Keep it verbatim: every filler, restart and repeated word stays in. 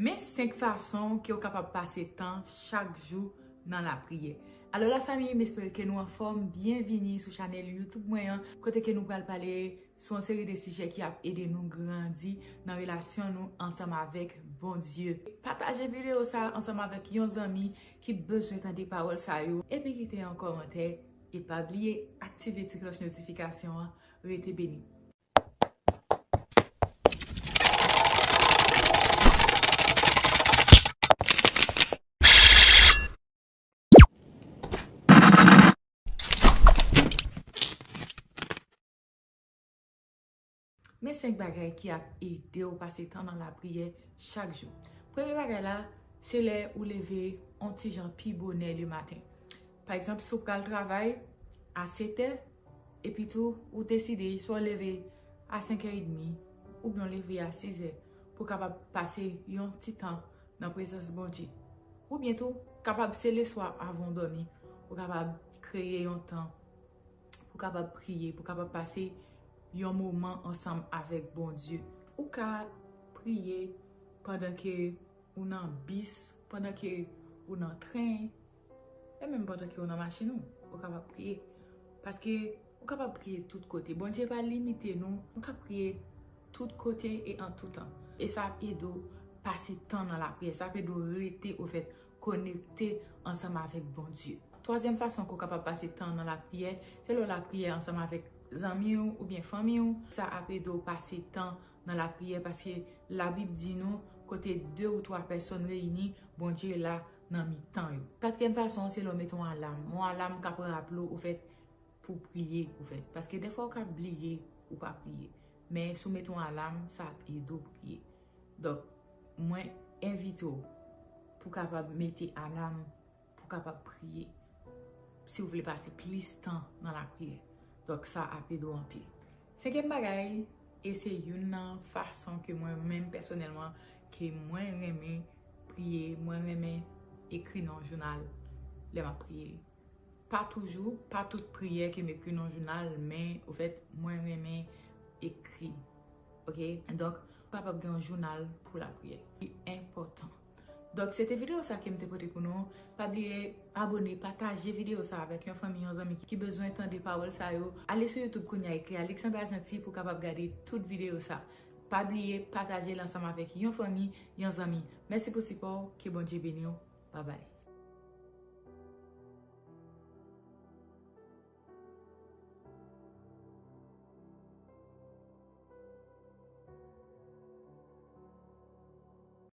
Men senk fason ke w kapab pase tan chak jou nan lapriyè. Alò, lafanmi, m espere ke nou anfòm. Byenvini sou chanèl YouTube mwen an, kote ke nou pral pale sou yon seri de sijè ki ap ede nou grandi nan relasyon nou ansanm avèk Bondye. Pataje videyo sa a ansanm avèk yon zanmi ki bezwen tande pawòl sa yo, epi kite yon kòmantè, e pa bliye aktive ti klòch notifikasyon an. Rete beni. Men senk bagay ki ap ede w pase tan nan lapriyè chak jou. Premye bagay la, se lè ou leve yon ti jan pi bonè le maten. Pa egzanp, si w pral travay a sèt è, epi tou ou deside swa w leve a senk è edmi, oubyen w leve a sis è, pou w kapab pase yon ti tan nan prezans Bondye. Oubyen tou, kapab se leswa avan w dòmi, ou kapab kreye yon tan pou w kapab priye, pou w kapab pase yon moman ansanm avèk Bondye. Ou ka priye pandan ke ou nan bis, pandan ke ou nan tren, e menm pandan ke ou nan machin ou, ou kapab priye. Paske ou kapab priye tout kote. Bondye pa limite nou, nou ka priye tout kote e an tout tan. E sa ap ede w pase tan nan lapriyè, sa ap ede w rete, ofèt, konekte ansanm avèk Bondye. Twazyèm fason ke w kapab pase tan nan lapriyè, se lè w lapriyè ansanm avèk zanmi w oubyen fanmi w. Sa ap ede w pase tan nan lapriyè, paske Labib di nou, kote de ou twa pèsòn reyini, Bondye la nan mitan yo. Katriyèm fason an, se lè w mete yon alam. Yon alam k ap raple w, ofèt, pou w priye, ofèt. Paske dèfwa ou ka bliye ou pa priye. Men si w mete yon alam, sa ap ede w priye. Donk, mwen envite w pou w kapab mete alam, pou w kapab priye. Si w vle pase plis tan nan lapriyè. Donk, sa ap ede w anpil. Senkyèm bagay, e se youn nan fason ke mwen menm pèsonèlman, ke mwen renmen priye, mwen renmen ekri nan yon jounal lè m ap priye. Pa toujou, pa tout priyè ke m ekri nan jounal, men, ofèt, mwen renmen ekri. Oke? Donk, ou kapab gen yon jounal pou lapriyè. Li enpòtan. Donk, se te videyo sa ke m te pote pou nou. Pa bliye abone, pataje videyo sa avèk yon fanmi, yon zanmi ki bezwen tande pawòl sa yo. Ale sou YouTube kounye a, ekri Alexandra Jeanty pou w kapab gade tout videyo sa. Pa bliye pataje l ansanm avèk yon fanmi, yon zanmi. Mèsi pou sipò w, ke Bondye beni w. Babay.